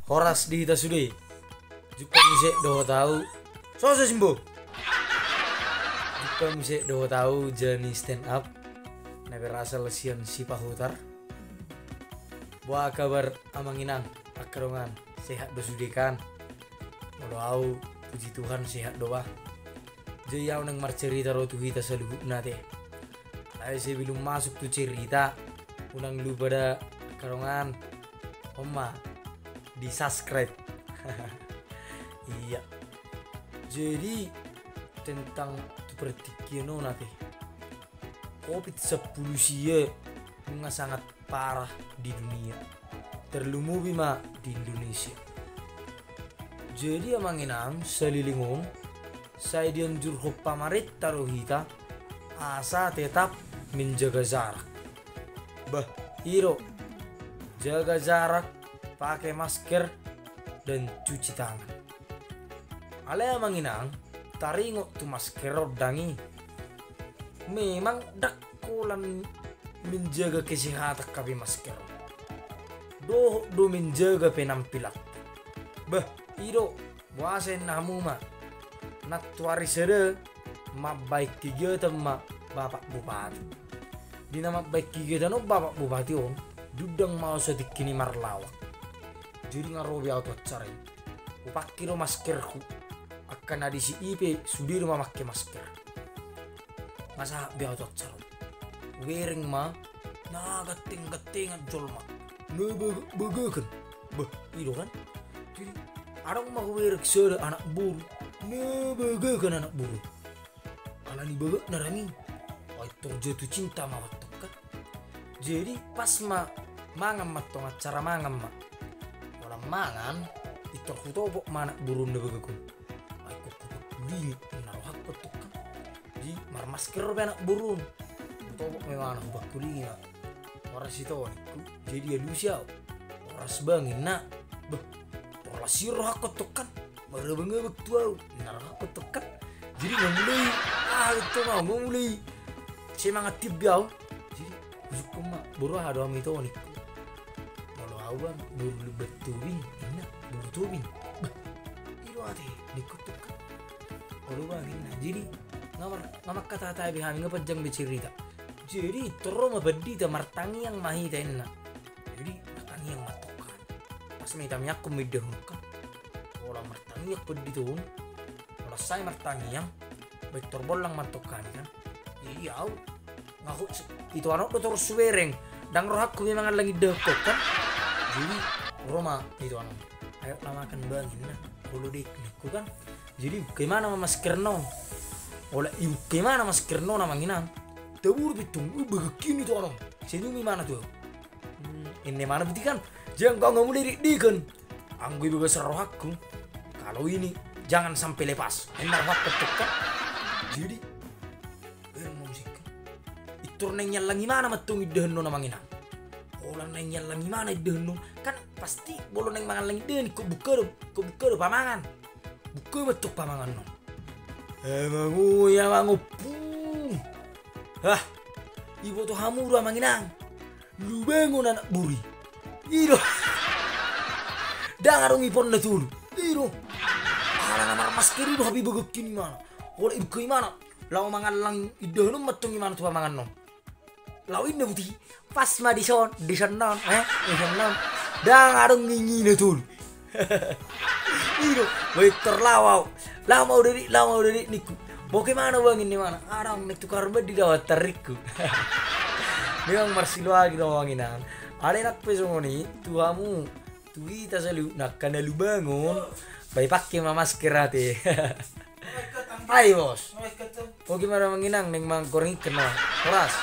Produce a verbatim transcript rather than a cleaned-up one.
Horas di hita sude. Jumpa muse dohot au. Soso simbo. Jumpa muse dohot au jani stand up na berasal sian Sipahutar. Boha kabar amang inang, angka dongan, sehat do sude kan? Molo au, puji Tuhan, sehat do bah. Jadi au naeng marcerita ro tu hita saluhutna te. Alai sebelum masuk tu cerita, unang lupa da angka dongan, on ma di subscribe. Iya. Jadi tentang tu pertikkian on ate, covid sampulu sia nunga sangat parah di dunia, terlumobi ma di Indonesia. Jadi amang inang, saleleng on sai dianjurhon pamarenta do hita asa tetap menjaga jarak. Bah, i do, jaga jarak, pake masker, dan cuci tangan. Alai amang inang, taringot tu masker on dang i. Memang dang holan menjaga kesehatan hape masker on, dohot do menjaga penampilan. Bah, i do, boasa inna hamu ma, nantuari sada mambaen kegiatan ma Bapak Bupati. Di na mambaen kegiatan on Bapak Bupati on, dung dang ma au satingki ni marlawak. Jadi nga ro be au tu acara i, hupake do maskerhu. Angka na disi i pe sude do mamake masker. Nga sahat be au tu acara on, hubereng ma na ganteng-gantengan jolma, na bagagan. Bah, i do kan. Jadi adong ma hubereng sada anak boru, na bagagan anak boru. Alani bagak na rami, ai tor jatuh cinta ma mantong kan. Jadi pas ma mangan mantong, acara mangan ma. Holan mangan, i tor hutopot ma anak boru na bagagan. Ai kok hupangkulingi, inna rohangku tong kan. Jadi marmasker be anak boru on. Hutopot ma imana, hupangkulingi ma. Horas ito ningku, jadi alusi au. Horas bang inna. Beh, horas i rohangku tong kan. Marabang-abang tu au, inna rohangku tong kan. Jadi nga mulai, ah, itu ma, nga mulai semangat tibi au. Jadi husungkun ma, boru aha do hamu ito ningku. Molo au bang, boru Lumban Tobing, inna, boru Tobing. Bah, i do ate ningku tong kan. Olo bang inna. Jadi nga mar, nga mangkata-kata be hami, nga panjang be cerita. Jadi tor ro ma pandita, martangiang ma hita inna. Jadi martangiang ma tong kan. Pas ma hita miangkon ma indahon kan. Holan martangiang pandita on. Holan sae martangiang, baen tor bollang mantong hami kan. Jadi au nga hu, ito anak do torus hubereng. Dang rohangku be mangallang indahon kan. Jadi ro ma ito anak. Ayo lah makan bang inna. Olo dek ningku kan. Jadi ibuka imana ma maskerna on. Olo, ibuka imana maskerna on amang inang, taboru pe tong, uh, bagak hian ito anak. Senyum imana tu au. Hmm, inna imana buti kan. Jadi anggo au nga mulai dekdekan. Anggo i bagasan rohangku, kalau ini jangan sampai lepas, inna rohangku tong kan. Jadi bereng ma muse kan. I tor naeng niallang imana mantong indahon on amang inang. Holan naeng niallang imana indahon on kan. Pasti molo naeng mangallang indahan, ingkon buka do, ingkon buka do pamangan. Buka mantong pamangan on. Amang oi, amang oi, puh. Hah, iboto hamu do amang inang, lubangon anak boru i. I do. Dang adong ipon na tolu. I do. Ala na marmasker i do hape bagak hian imana. Holan ibuka imana, laho mangallang indahon on mantong imana tu pamangan on. Laho inna buti, pas ma dison, dison non, eh, dison non. Dang adong ngingi na tolu. I do, baen tor laho au. Laho ma au dadi, laho ma au dadi ningku. Boke mana bang inna imana? Adong naeng tukar bandi do au antar ningku. Memang marsiluagi do amang inang. Alai nang pe songon i tu hamu, tu hita saluhutna angka na lubangon, baen pake ma masker ate. Hai bos. Oke, mara amang inang, naeng manggoreng ikan na. Horas.